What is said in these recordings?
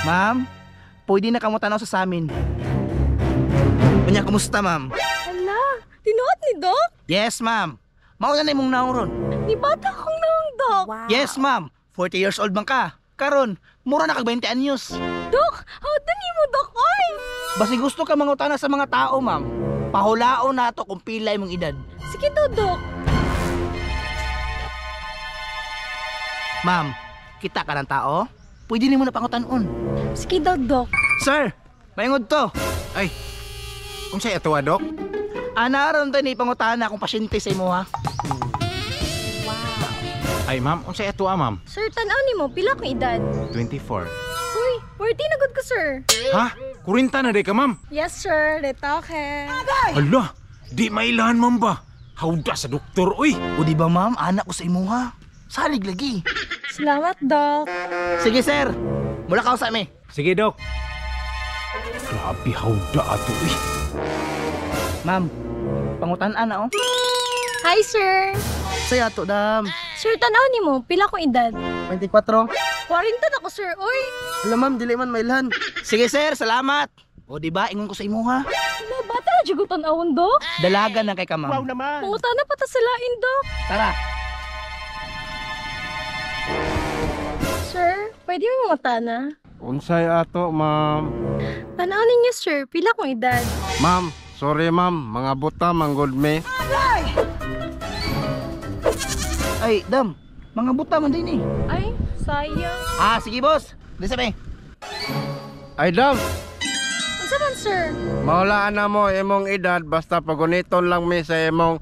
Ma'am, pwede na kamo tanaw sa samin. Unya, kumusta, ma'am? Hala, tinuod ni Doc? Yes, ma'am. Mao na imong naong ron. Ni bata akong naong, Doc. Yes, ma'am. 40 years old man ka. Karon, mura na kag 20 anyos. Doc, how na nimo, Doc, oy? Basi gusto ka mangutana sa mga tao, ma'am. Pahulaon nato kung pila imong edad. Sige to, Doc. Ma'am, kita ka ng tao? Pwede nimo na pangutanon. Sige daw, Doc. Sir, maingod to. Ay, unsay ato, Dok? Ana ron to ni pangutana kung pasyente sa imo ha. Ay, ma'am, unsay ato, ma'am? Sir, tanaw nimo, pila akong edad? 24. Uy, 40 na gud ko, sir. Ha? 40 na day ka, ma'am? Yes, sir. Retoke. Hala, di mailahan, ma'am ba? Hawda sa doktor, uy. O di ba, ma'am, anak ko sa imo ha. Salig lagi. Salamat, Doc. Sige, sir. Mula ka sa mi. Sige, Dok. Grabe, hawda ato, uy. Ma'am, pangutan-an na oh. Hi, sir. Saya to, dam. Sir, tanaw nimo, pila akong edad? 24. 40 na ko, sir. Uy. Alam ma'am, dili man mailhan. Sige, sir, salamat. O di ba, ingon ko sa imo ha. Hala, bata na jud ko tan-awon, Doc. Dalaga na kay ka, ma'am. Pangutana pa ta sa lain, Doc. Tara. Sir, pwede mo mangutana? Unsay ato, ma'am? Tanaw ninyo, sir, pila akong edad? Ma'am, sorry ma'am, mga buta manggod me. Ay, dam. Mga buta man din eh. Ay, sayang. Ah, sige, boss. Di sabi. Ay dam, Unsa man, sir? maulaan na mo imong edad basta paguniton lang mi sa imong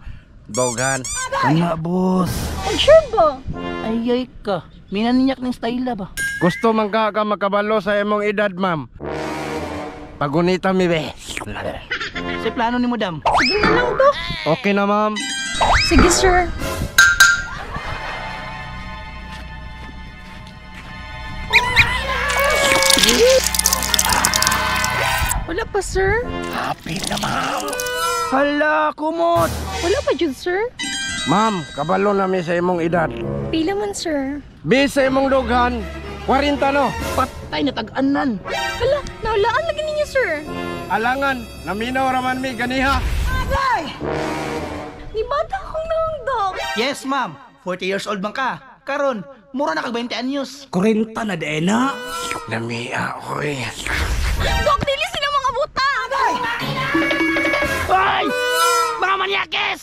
doghan. Kana, boss. Pag sure ba? Ay, ay ka. Minaniyak ng style ba? Gusto man ka ka makabalo sa imong edad, ma'am. Pagunita mi be. Sa plano ni mo, dam. Sige na lang, Doc. Okay na, ma'am. Sige, sir. Wala pa, sir. Hala, kumot. Wala pa jud, sir. Ma'am, kabalo na mi sa imong edad. Pila man, sir. Bi sa imong doghan, 40 no. Patay na tag-anan. Hala, naulaan lagi ninyo, sir. Alangan, naminaw raman mi ganiha. Ni bata akong naong, Doc. Yes, ma'am. 40 years old man ka. Karon, mura na kag 20 anyos. 40 na din na. Namia, oy. Doc, dili sila mga buta. Ay! Mga manyakes!